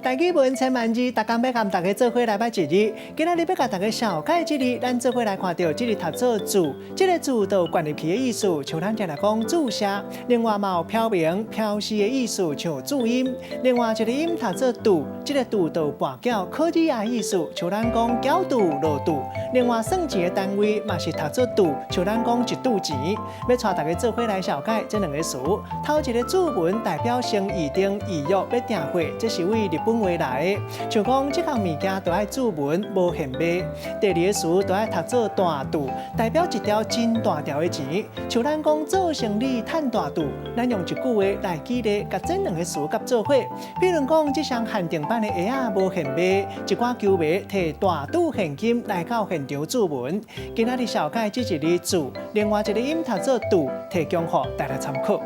台語文千萬字，逐工欲佮大家做伙來捌一字。今仔日欲共大家紹介這字，咱做伙來看著這字讀做注，這个注就有灌入去的意思，像咱常常講注射。另外嘛有飄明、飄逝的意思，像注音。另外一个音讀做拄，這个拄就有跋筊、考試的意思，像咱講攪拄、落拄。另外算錢的單位嘛是讀做拄，像咱講一拄錢。欲帶大家做伙來紹介這兩个詞。頭一个注文代表先預定、預約欲訂貨，這是對日本話來的，像講這項物件都愛注文，無現賣。第二個詞都愛讀做大肚，代表一條真大條的錢。像咱講做生理趁大肚，咱用一句話來舉例，共這兩个詞佮做伙。比如講，這雙限定版的鞋仔無現賣，一寡球迷提大肚現金來到現場注文。今仔日紹介這一个注，另外一个音讀做拄，提供予大家參考。